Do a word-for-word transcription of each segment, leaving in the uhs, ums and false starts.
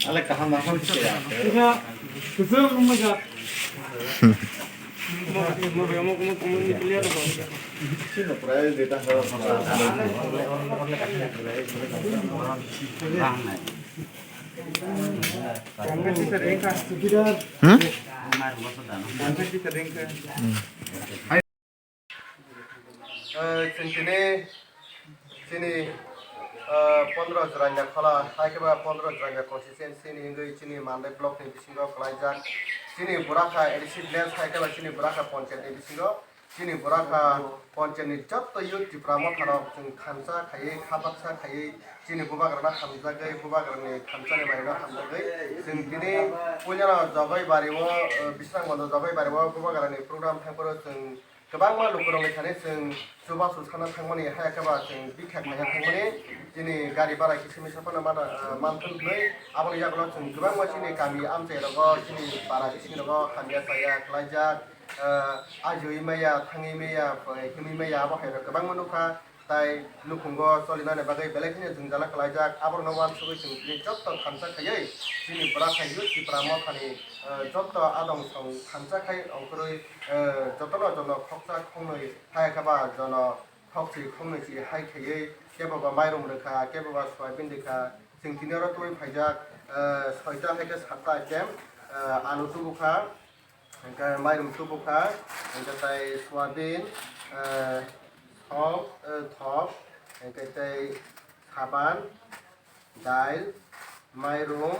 Ale kaham ma khamse ya. Kisa, kisa wngmajak. Sino price deta ha. Hmm? Eh, chwng tini chini, eh, pondro Jwraina khola, hai khe ba pondro Jwraina constituency ni wngwi chini Mandai block ni bisingo kwlaijak. Chini Burakha A D C village hai khe ba chini Burakha ponchayat ni bisingo chini Burakha ponchayat ni jotto youth Tipra motha rok chwng thansa khaiwi, kha baksa khaiwi chini bubagrano hamjagwi, bubagrani thansa ni manwino hamjagwi chwng tini puilano Jogoi Bari o, eh, Bisrang Bondo Jogoi Bari o bubagrani program thangphuru chwng kwbangma lukurokni thani chwng chubachu sana thangmani, haya khe ba chwng bikha khlaiya thangmani, chini gari bara kisimisa phano mana, ah, manthun hwnwi. Aboni yagulo chwng kwbangma chini kami amchai rogo, chini para bising rogo hamya chaya khlaijak, ah, ajiui maya, thangwi maya, himwi maya, abo hai rok kwbangma nukha. Tai nukhungo cholinani bagwi belai kheno jwngjala khlaijak, aborokno uansugwi chwng tini jotto thansa khaiwi chini Burakha youth Tipra mothani, eh, jotto adong song thansa khai ongkhorwi, eh, jotono jono khoksa khongnwi hai khe ba jono khoksi khongnwi si hai khaiwi kebo ba mairum rwkha, kebo ba soyabin rwkha, chwng tini oro tubui phaijak, eh, soita hai khe satta item, eh, alu tubukha. Hingke mairum tubukha, hingke tei soyabin, eh, sok, eh, thok, hingke tei saban, dail, mairum,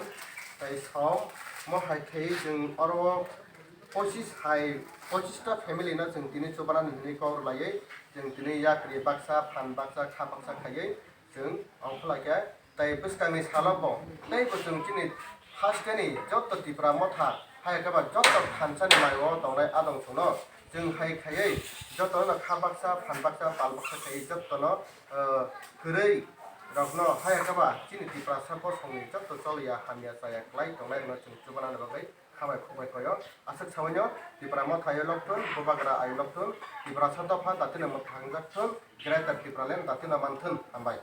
tei sok, mo hai khe chwng oro pochis hai, pochis ta family no chwng tini chubanani hinwi kok rwlaiwi, chwng tini yakri baksa, phan baksa, kha baksa khaiwi chwng ongkha lai khe. Tei bwskangni salo bo tei bo chwng chini hasteni joto Tipra motha hai khe ba joto thansani maio tongnai adong songno chwng hai khaiwi jotono kha baksa, phan baksa, pal baksa khaiwi jotono, eh, kwrwi rokno hai khe ba chini Tiprasa bosongni joto choliya hamya chaya kwlai tongnai rokno chwng chubanani bagwi khabai khukbai koyo. Aswk sabaino Tipra motha ayo lokthun, bubagra ayo lokthun, Tiprasa dopha datino mwthangjakthun, Greater Tipraland datino manthun. Hambai.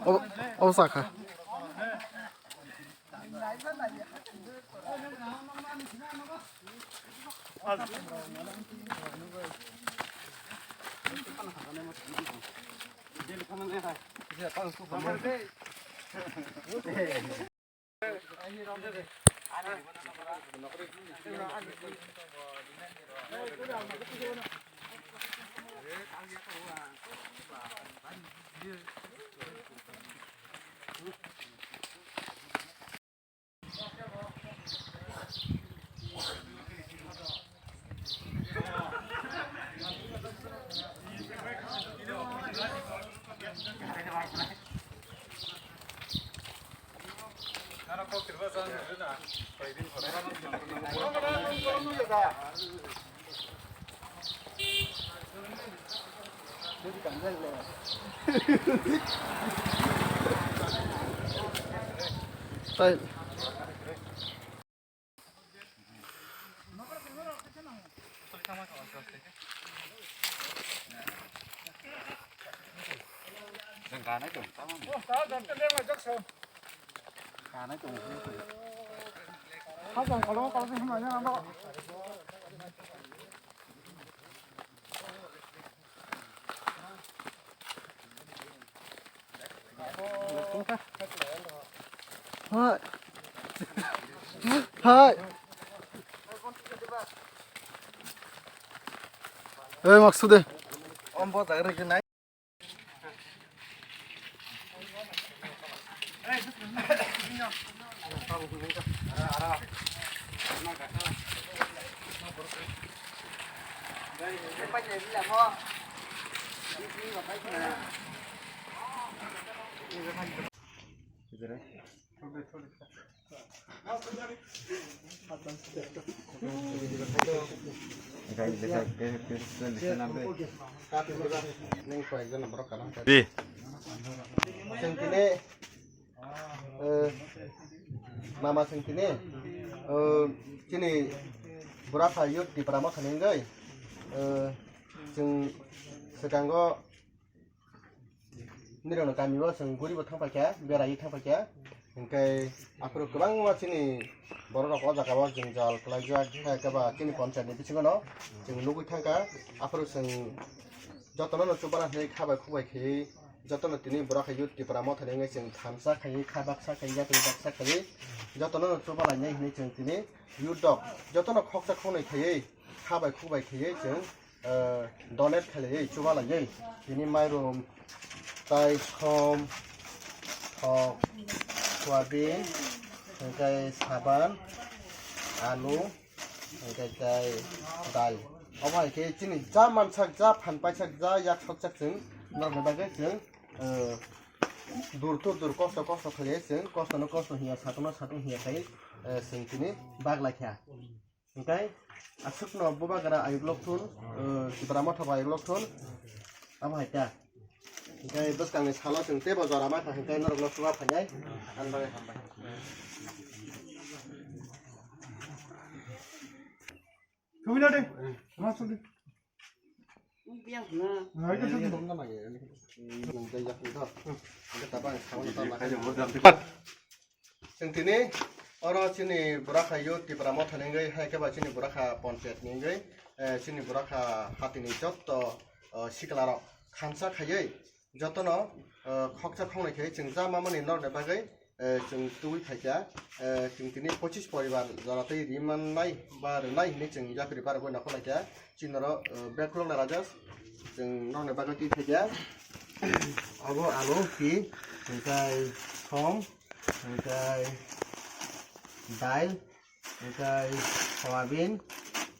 O, o sakha. Tai. Hai. Hai. Eh, Maksud de. Di. Chwng tini, eh, mama chwng tini, eh, chini Bwrakha Youth Tipra Motha ni wngwi, eh, chwng swkango nirokni kamio chwng guribo thangpaikha, beraiwi thangpaikha. Hinkhe aphuru kwbangma chini bororok o jagao jwngjal khlaijak, hai khe ba chini panchayatni bisingono chwng nugwi thangkha. Aphuru chwng jotono no chubala hinwi kha bai khuk bai khaiwi, jotono tini Bwrakha Youth Tipra Motha ni wngwi chwng thansa khaiwi, kha baksa khaiwi, yakri baksa khaiwi, jotono no chubalainai hinwi chwng tini youth rok jotono khoksa khoknwi khaiwi, kha bai khuk bai khaiwi chwng, eh, donate khlaiwi, chubalaiwi. Tini mairum, tai, som, thok, soyabin, hinkhe saban, alu, hinkhe tai dal. Omo hai khe chini ja mansak, ja phan paisak, ja yak soksak chwng norokni bagwi chwng, eh, dur tur dur kosto kosto khlaiwi chwng kosto no kosto hiya, satung no satung hiya khai, eh, chwng tini bak lai kha. Hinkhe aswkno bubagra ayuk lok thun, eh, Tipra Motha bo ayuk lok thun. Abo hai ta. Hinkhe bwskangni salo chwng teibo jora ma kha, hinkhe norokno chuba phainai. Hambai, hambai. Thubina de. Ma sudi. Biang na. Hai ka sudi. Nang jai jak ni to. Hinkhe tabang salo ta ma. Pat. Chwng tini oro chini Bwrakha Youth Tipra Motha ni wngwi, hai khe ba chini Bwrakha Panchayat ni wngwi, eh, chini Bwrakha hatini jotto, eh, sikla rok thansa khaiwi jotono, eh, khoksa khoknwi khaiwi chwng ja mamani norni bagwi, eh, chwng tubui phaikha, eh, chwng tini pochis poribar jora tei rimannai ba rwnai hinwi chwng yapri barogwi nokho laikha. Chini oro, eh, bag khuloknai rajak chwng norni bagwi twi phaikha. Abo alu, pi, hinkhe som, hinkhe dal, hinkhe soyabin,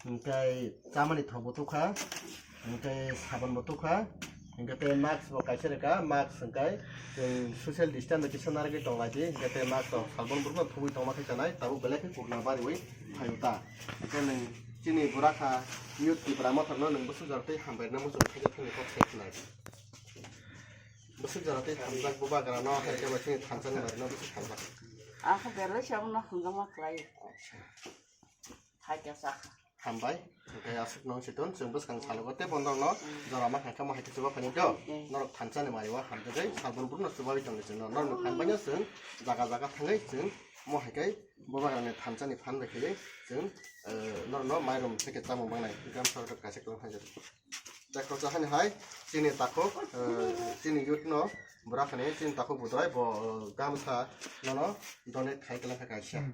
hinkhe chamani thok bo tukha, hinkhe sabon bo tukha, hinkhe tei mask bo kaisa rwkha, mask hinkhe chwng social distance bai kisa narwgwi tonglaidi, hinkhe tei mask rok salbon borokno thubui tongma khe chanai, tabuk belai khe kokna bariwi phaio ta. Hinkhe nwng chini Bwrakha Youth Tipra Motha no nwng bwswk jora tei hambai rwna muchung khe thani kok se khnai. Bwswk jora tei hamjak bubagra no, hai khe bo chini thansa ni bagwi no bwswk hamjak. Akha belai se abono hamjakma khlai. Acha. Hai khe sa. Hambai. Hinkhe aswk nong siton chwng bwskang salogo tei bono no jora ma kha khe mo hai khe chuba phani do. Mm. Norok thansa ni mari o hamjagwi salbon borokno chubawi tongwi chwng no. Norok ni phan bai no chwng jaga jaga thangwi chwng mo hai khe bubagra ni thansa ni phan bai khe chwng, eh, norok no mairum se khe chamung bangnai. Gram sarkar kaisa kwbang hai jagwi. Tei khoroksa hani hai chini takhuk, eh, chini youth no Bwrakha ni chini takhuk budai bo, eh, gamsa nono donate khai kwlai kha kaisa. Hmm.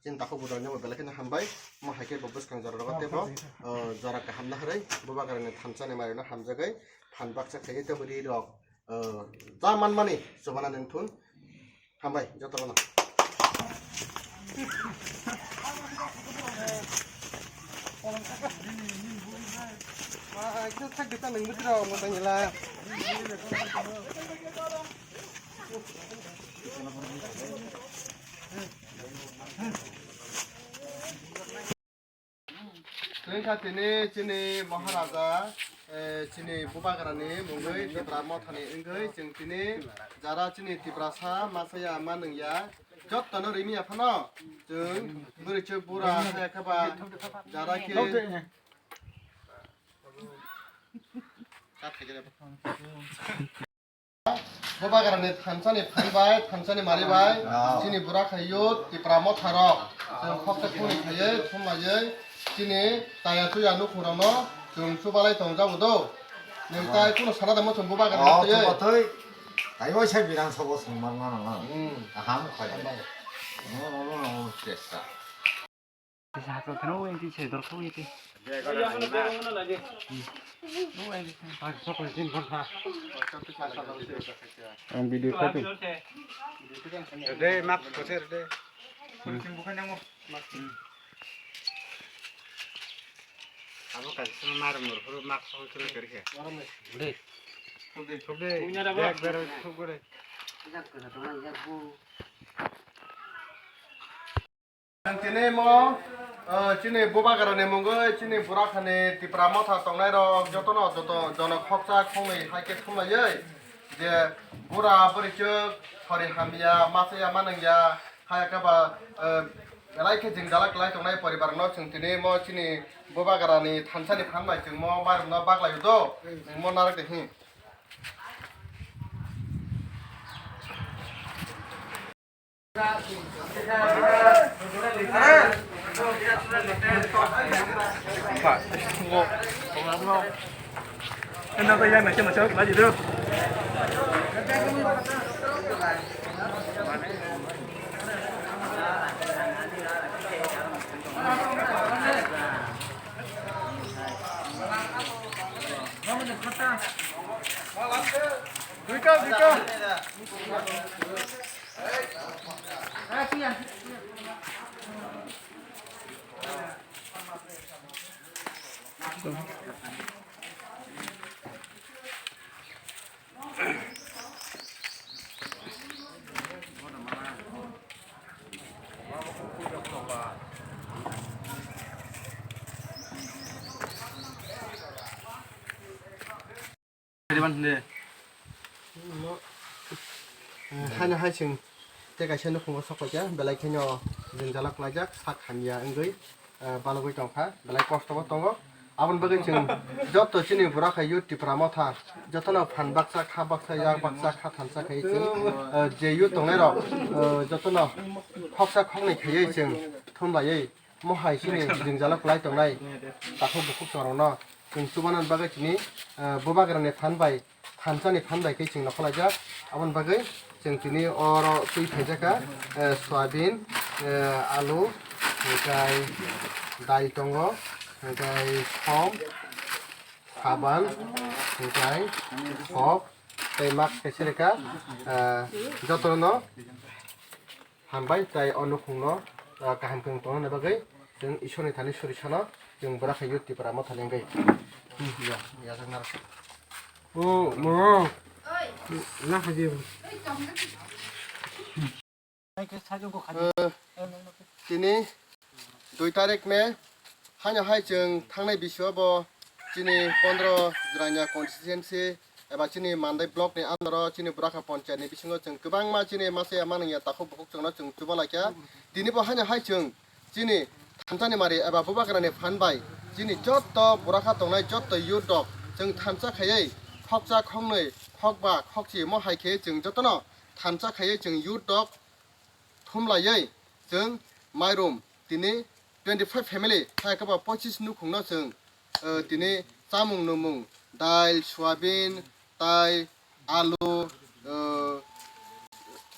Chini takhuk budai no bo belai kheno hambai, mo hai khe bo bwskang jora rogo tei bo, eh, jora kaham na harwi bubagra ni thansa ni mari no hamjagwi phan baksa khai tei bo ri rok, eh, ta manmani chubana nang thun. Hambai, joto bono. Tini kha tini chini Maharaja, eh, chini bubagrani mungwi Tipra Mothani wngwi chwng tini jara chini Tiprasa masa ya ma nung ya jotono rimi ya phano chwng bwrwi chwk bura khe khe ba jara khe Bubagrani thansani phan bai, thansani mari bai, ah, chini Bwrakha youth Tipra Motha rok, chwng khoksa khungni khaiwi, thumlaiwi, chini taya tuya nukhung rokno chwng chubalai tong jago do. Nwng tai kunu sana da mo chwng Bubagrani oh, twiwi. Chubathwi. Tai waisa birang sobo swngma nang nang. Hmm. Kaham khlai. Ang video khatung. Abo kaisa mar mur phuru mak song kre kre khe. Dei. Thuk dei, thuk dei. Bek bero thuk gore. Ang tini mo, eh, chini bubagrani mungwi chini burakhani Tipra Motha tongnairok jotono joto jono khoksa khongwi hai khe thumlaiwi je bura bwrwichwk sori hamya machaya manwngya. Hai khe ba, eh, belai khe jwngjala kwlai tongnai poribar no chwng tini mo chini bubagrani thansa ni phan bai chwng mo mairum no baglai o do, chwng mo narwk de hi. Haino hai chwng tei kaisa nukhungo sok paikha, belai kheno jwngjalo kwlaijak, sak hamya wngwi, eh, balugwi tongkha, belai kosto bo tongo. Aboni bagwi chwng joto chini burakha youth Tipra Motha, jotono phan baksa, kha baksa, yak baksa, kha thansa khaiwi chwng, eh, je youth tongnairok, eh, jotono khoksa khoknwi khaiwi chwng thumlaiwi, mohai chini jwngjalo kwlai tongnai takhuk bukhuk chwrwngno chwng chubanani bagwi tini, eh, bubagrani phan bai, thansani phan bai khe chwng nokhorlaijak. Aboni bagwi chwng tini oro twi phaijakha, eh, soyabin, eh, alu, hwnkhe dai tongo, hwnkhe som, saban, hwnkhe sok tei mask kaisa rwkha, eh, jotono. Hambai tei o nukhungno, ah, kaham khe tongna bagwi chwng Ishorni thani suri sano chwng bwrakha youth Tipra Motha ni wngwi. Hmm, ya, ya, jak naro. O, mo. Na haji. Eh, tini dui tarik May, haino hai chwng thangnai bisio bo chini pondro Jirania constituency eba chini Mandai block ni under o chini Burakha Panchayat ni bisingo chwng kwbangma chini masa ya manung ya takhuk bukhuk chwngno chwng chuba laikha. Tini bo haino hai chwng chini thansani mari eba bubagrani phan bai chini jotto Burakha tongnai jotto youth rok chwng thansa khaiwi khoksa khoknwi khokba khokchi mo hai khe chwng jotono thansa khaiwi chwng youth rok thumlaiwi chwng mairum tini twenty five family, hai khe ba pochis nukhungno chwng, eh, tini chamung nwmung, dail, soyabin, tai alu, eh,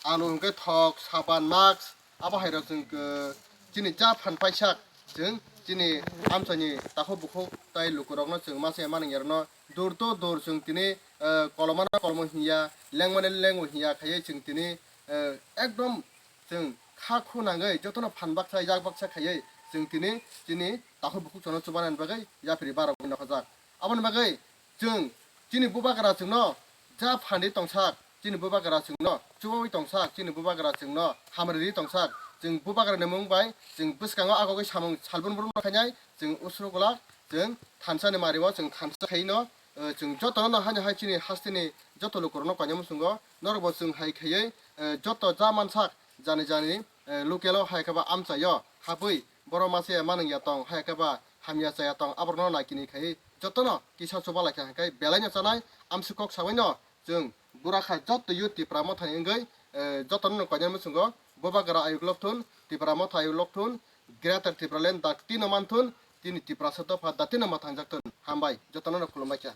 alu hwnkhe thok, saban, mask, abo hai rok chwng, eh, chini ja phan paisa chwng chini amchaini takhuk bukhuk tai lukurokno chwng masa ya manung yarokno dur to dur chwng tini, eh, kolomano kolomo hinya, lengmano lengo hinya khaiwi chwng tini, eh, ekdom chwng kha khu nangwi jotono phan baksa yak baksa khaiwi chwng tini chini takhuk bukhuk chwngno chubanani bagwi yapri barokwi nokhajak. Aboni bagwi chwng chini bubagra chwngno ja phanri tongsak, chini bubagra chwngno chubawi tongsak, chini bubagra chwngno hamriri tongsak, chwng bubagrani mung bai chwng bwskango agogwi samung salbun brumno khainai chwng usru glak chwng thansani mario chwng thansa khaino, eh, chwng jotono haino hai chini hasteni joto lukurokno koinai muchungo norokbo chwng hai khaiwi, eh, joto ja mansak jani jani, eh, local o hai khe ba amchaio habwi borok masa ya manung ya tong, hai khe ba hamya chaya tong, aborokno naikini khai jotono kisa chuba laikha hwnkhe belaino chanai amswk kok sabaino chwng Burakha jotto youth Tipra Mothani wngwi, eh, jotono koinai muchungo bubagra ayuk lokthun, Tipra Motha ayuk lokthun, Greater Tipraland datino manthun, tini Tiprasa dopha datino mwthangjakthun. Hambai, jotono khulumbaikha.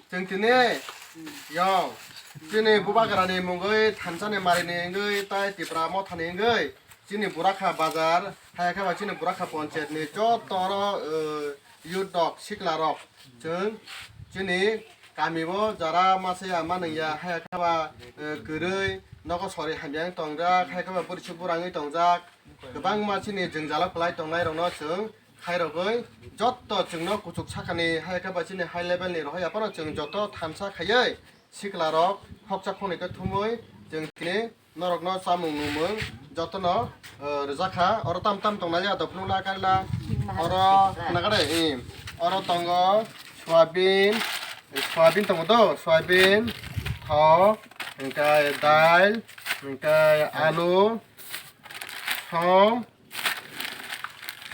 Chwng tini yong Chini bubagrani mungwi thansani marini wngwi tai Tipra mothani wngwi chini Burakha bazar, hai khe ba chini Burakha ponchayat ni joto oro, eh, youth rok, sikla rok, chwng chini kami o jara masa ya manung ya, hai khe ba, eh, kwrwi nogo sori hamya wng tongjak, hai khe ba bwrwi suk bwrang wng tongjak, kwbangma chini jwngjalo kwlai tongnai rokno chwng khairogwi joto chwngno kuchuk sakani, hai khe ba chini high level ni rohor ya phano chwng joto thansa khaiwi sikla rok khoksa khoknwi khe thumwi chwng tini norokno chamung nungmung jotono, eh, rwjakha. Oro tam tam tongnai ya, dophano na karila. Oro nagare, eh, oro tongo soyabin, soyabin tongo do, soyabin, thok, hwnkhe dal, hwnkhe alu, som,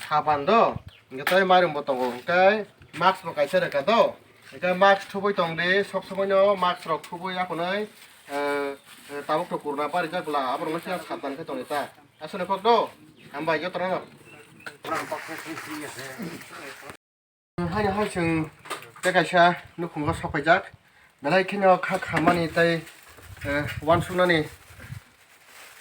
saban do, hwnkhe tei mairung bo tongo, hwnkhe mask bo kaisa rwkha do, hwnkhe mask thubui tong di, sob somoi no mask rok thubui ya hwnwi, eh, eh, tabuk to corona barijak bwla, aborok no siya sabdan khe tong di ta, aswk no kok do, hambai jotono no. Haino hai chwng tei kaisa nukhungo sok paijak, belai kheno kha khamani tei, eh, uansuknani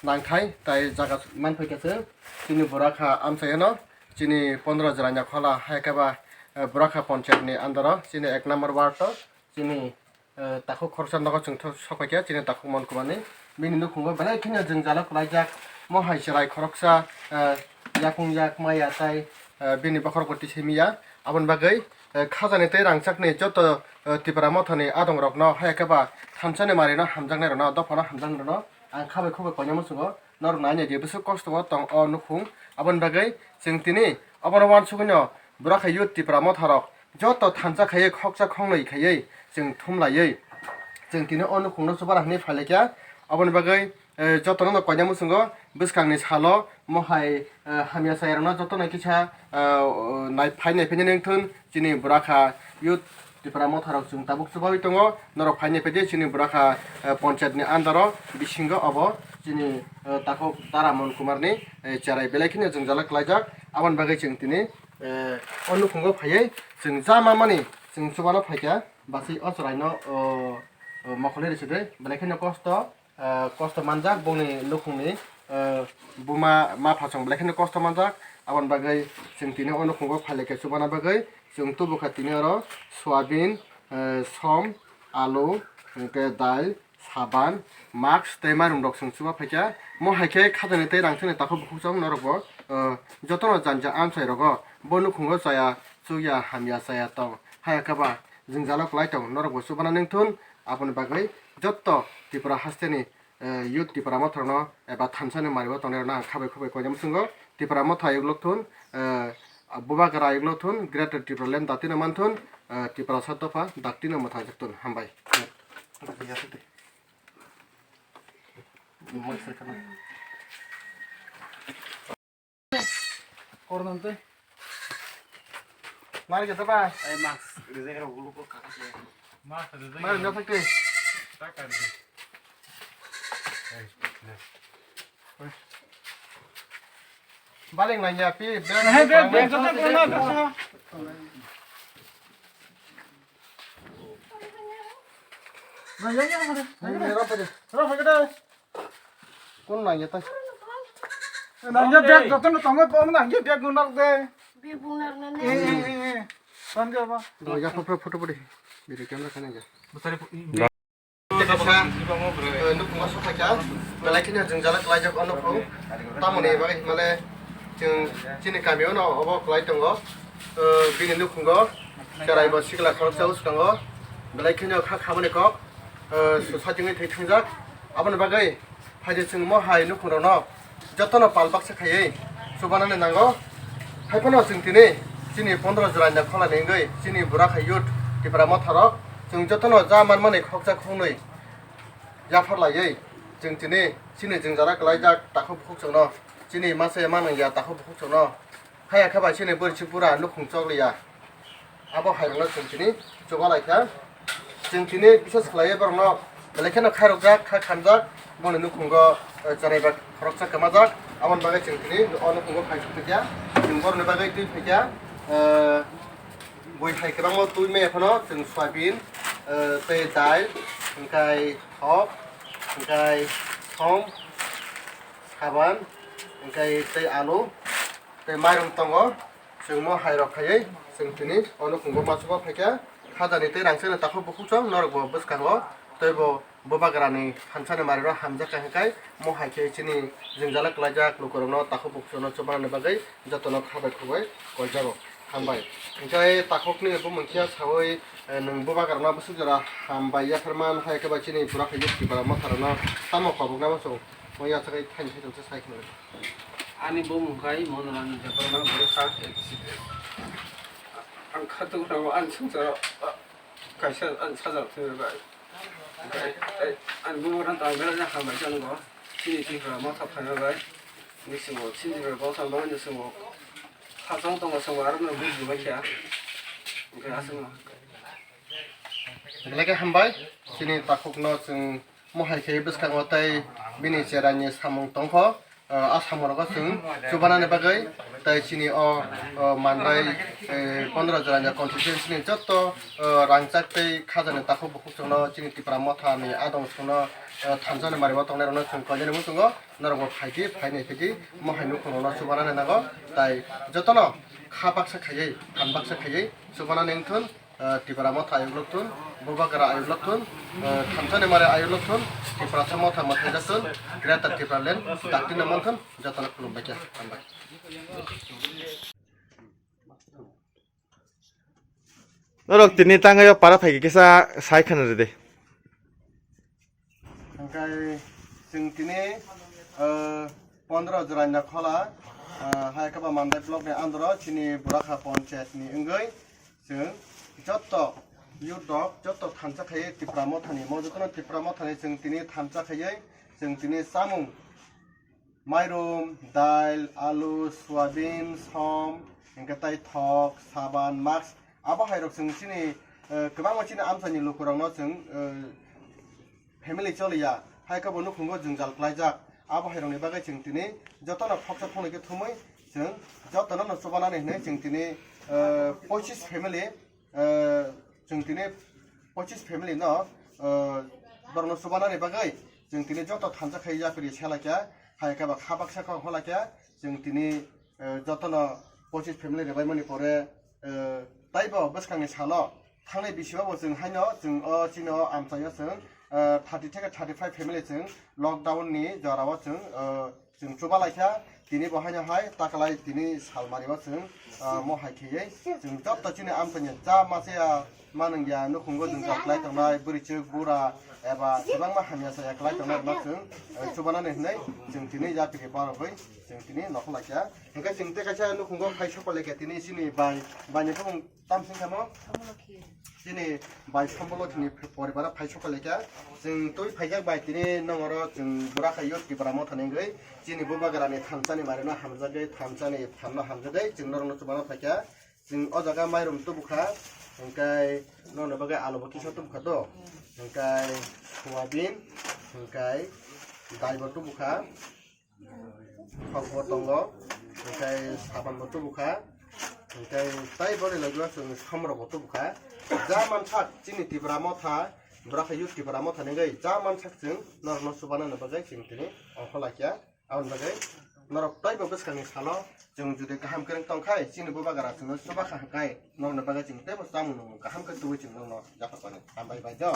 nangthai tai jaga manphaikha chwng chini Burakha amchaino chini pondro jora ni khola hai khe ba, eh, Burakha ponchayat ni under o chini ek number ward o chini eh, takhuk khoroksa nogo chwng tho-, sok paikha chini takhuk Mon Kumar ni. Bini nukhungo belai kheno jwngjalo kwlaijak. Mo hai chwrai khoroksa, eh, yakung yak maya tai, eh, bini bokhorok bo tisai miya. Aboni bagwi, eh, khajani tei rangchakni joto, eh, Tipra mothani adongrokno, hai khe ba thansani marino hamjaknairokno, dophano hamjaknairokno ang khabai khubai koinai muchungo norok naina di bwswk kosto o tong o nukhung. Aboni bagwi chwng tini obono uansugwino Burakha youth Tipra motharok joto thansa khaiwi khoksa khongnwi khaiwi chwng thumlaiwi chwng tini o nukhungno chubana hwnwi phailaikha. Aboni bagwi, eh, jotono no koinai muchungo bwskangni salo mohai, eh, hamya chayarokno jotono kisa, eh, nai-, phai naiphai nini wngthun chini Burakha youth Tipra motharok chwng tabuk chubaui tongo. Norok phai naiphai di chini Burakha, eh, ponchayat ni under o bisingo obo chini, eh, takhuk Tara Mon Kumar ni, eh, cherai belai kheno jwngjalo kwlaijak. Aboni bagwi chwng tini eh, o nukhungo phaiwi chwng ja mamani chwng chubano phaikha, basai o chwraino, o, o, mokholi rwsidi, belai kheno kosto, eh, kosto manjak bongni nukhungni, eh, buma ma phasong belai kheno kosto manjak. Aboni bagwi chwng tini o nukhungo phailaikha chubana bagwi chwng tubukha tini oro soyabin, eh, som, alu, hwnkhe dal, saban, mask tei mairung rok chwng chuba phaikha. Mo hai khe khajani tei rangchakni takhuk bukhuk chwng norok bo, eh, jotono janja amchai rogo bo nukhungo chaya chukya hamya chaya tong. Haya khe ba jwngjalo kwlai tong norok bo chubana nengthun. Aboni bagwi joto Tripura hasteni, eh, youth Tripura mothorno eba thansani mario tongnai rokno ang khabai khubai koinai muchungo Tripura motha ayuk lokthun, eh, Bubagra ayuk lokthun Greater Tripura land daktino manthun, eh, Tripura sa dopha daktino mwthangjaktun. Hambai. Kornante. Mari kita ba. Ai mask rijek rok gulu ko kakas ya. Mask rijek. Mari na thakte. Takar. Baling nangya pi. Hai bag bag joto kono joto. Nangya ya. Nangya. Rap aja. Rap aja. Kun nangya ta. Nangya bag joto no tongo, bo nangya bag nang de. Bag nang na ne. Eh, eh, eh, eh. Nangya ba. Do ya photo photo photo. Video camera kana ya. Butari. Tei kaisa, eh, nukhungo sok phaikha, belai kheno jwngjalo kwlaijak o nukhung. Tamoni bagwi himale chwng chini kamio no obo kwlai tongo. Eh, bini nukhungo chwraibo sikla khoroksa usu tongo. Belai kheno kha khamani kok, eh, susa chingwi thwi thangjak. Aboni bagwi phaidi chwng mo hai nukhungrokno jotono pal baksa khaiwi chubanani nango. Haiphano chwng tini chini pondro jora ni kholani wngwi chini Burakha youth Tipra motharok chwng jotono ja manmani khoksa khoknwi yaphar laiwi chwng tini chini jwngjalo kwlaijak takhuk bukhuk chwngno, chini masa ya manung ya takhuk bukhuk chwngno. Haya khe bai chini bwrwi chwng pura nukhung chokliya. Abo hai rokno chwng tini chuba lai kha. Chwng tini bises khlaiwi borokno belai kheno khairokjak, kha khamjak, boni nukhungo, eh, chwrai bai khoroksa kwmajak. Aboni bagwi chwng tini o nukhungo phai suk kha. Chwng borokni bagwi twi phaikha, eh, bui hai kwbangma twi maya phano chwng soyabin, eh, tei dal, hwnkhe thok, hwnkhe som, saban, hwnkhe tei alu, tei mairum tongo. Chwng mo hai rok khaiwi chwng tini o nukhungo machugo phaikha. Khajani tei rangchakni takhuk bukhuk chwng norokbo bwskango teibo bubagrani thansani marirok hamjakha hwnkhe mo hai khe chini jwngjalo kwlaijak lukurokno takhuk bukhuk chwngno chubanani bagwi jotono kha bai khuk bai koijago. Hambai. Hwnkhe takhukni bumung khe sawi, eh, nwng bubagrano bwswk jora hambai yapharman hai khe bai chini pura khe yuk kibara motharano tamo koboknama chwng mo yachagwi thaini thaichung se sai khwlai. Ani bumung khai Monoranjan Debbarma, borok sak accident. Ang khatung rao ang sungsaro kaisa ang sajak thwi bai. Ang bumung rang tang bela hambai jang go. Chini Tripura motha phaima bai. Ni simo chini Tripura bosong bang ni simo. Khachang tongo simo aro no buji bai kha. Ang asmo. Belai khe hambai chini takhukno chwng mohai khe bwskango tei bini cherani samung tongkho. Ah, a samung rogo chwng chubanani bagwi tei chini o, o manrai, eh, pondro jora ni constituency ni jotto, o rangchak tei khajani takhuk bukhuk chwngno chini Tipra Motha ni adong chwngno, o thansa ni mari o tongnai rokno chwng koinani muchungo norokbo phaidi phainai phaidi mohai nukhung rokno chubanani nango tei jotono kha baksa khaiwi phan baksa khaiwi chubanani wngthun. Ah, Tipra Motha ayuk lokthun, Bubagra ayuk lokthun, ah, thansani mari ayuk lokthun, Tiprasa Motha mwthai jakthun, Greater Tipraland dakti no manthun, jotono khulumbai khe hambai. Norok tini tangwi o para phaikhe kisa sai khwna rwdi. Hwnkhe chwng tini, ah, pondro jora ni khola, ah, hai khe ba Mandai block ni under o chini Burakha Panchayat ni wngwi chwng jotto youth rok jotto thansa khai Tipra Motha ni, mo jotono Tipra Motha ni chwng tini thansa khaiwi chwng tini chamung mairum, dail, alu, soyabin, som, hwnkhe tai thok, saban, mask, abo hai rok chwng chini, eh, kwbangma chini amchaini lukurokno chwng, eh, family choliya, hai khe bo nukhungo jwngjal klaijak. Abo hai rokni bagwi chwng tini jotono khoksa thongni khe thumwi chwng jotono no chubanani hwnwi chwng tini, eh, pochis family, eh, chwng tini pochis family no, eh, borokno chubanani bagwi chwng tini joto thansa khai yapri sela khe, hai khe ba kha baksa kok hola khe chwng tini, eh, jotono pochis family rwbaimani pore, eh, taibo bwskangni salo thangnai bisibago chwng haino chwng o chini o amchaio chwng, eh, thirty theke thirty five family chwng lockdown ni jorao chwng, eh, chwng chuba laikha. Tini bo haino hai takalai tini salmari o chwng, ah, mo hai kheyei chwng joto chini amchaini cha masa ya manung ya nukhungo jwngjal klai tongnai bwrwichwk bura eba kwbangma hamya saya klai tongnai rwna chwng, eh, chubanani hwnwi chwng tini yapri barogwi chwng tini nokhor laikha. Hwnkhe chwng tei kaisa nukhungo phai sokol laikha tini chini bai, baini bumung Tamsing kamo? Sambolokhi. Chini bai Sambolokhi ni poribar phai sokol laikha. Chwng twi phaijak bai tini nongoro chwng Burakha Youth Tipra Motha ni wngwi chini Bubagra ni thansa ni mari no hamjagwi, thansa ni phan no hamjagwi chwng norok no chubana phaikha. Chwng o jaga mairum tubukha, hwnkhe nokni bagwi alu bo kisa tubukha do, hwnkhe soyabin, hwnkhe dai bo tubukha. Khokbo tongo, hwnkhe sabanbo tubukha, hwnkhe tei boni logi o chwng somrokbo tubukha. Ja mansak chini Tipra Motha, Burakha Youth Tipra Motha ni wngwi ja mansak chwng norokno chubanani bagwi chwng tini ongkho laikha. Aboni bagwi norok teibo bwskangni salo chwng jodi kaham kwrwng tongkhai chini Bubagra chwngno chubakha hwnkhe norokni bagwi chwng teibo chamung nungmung kaham khe tubui chwng norokno jakhorkha. Hambai bai do.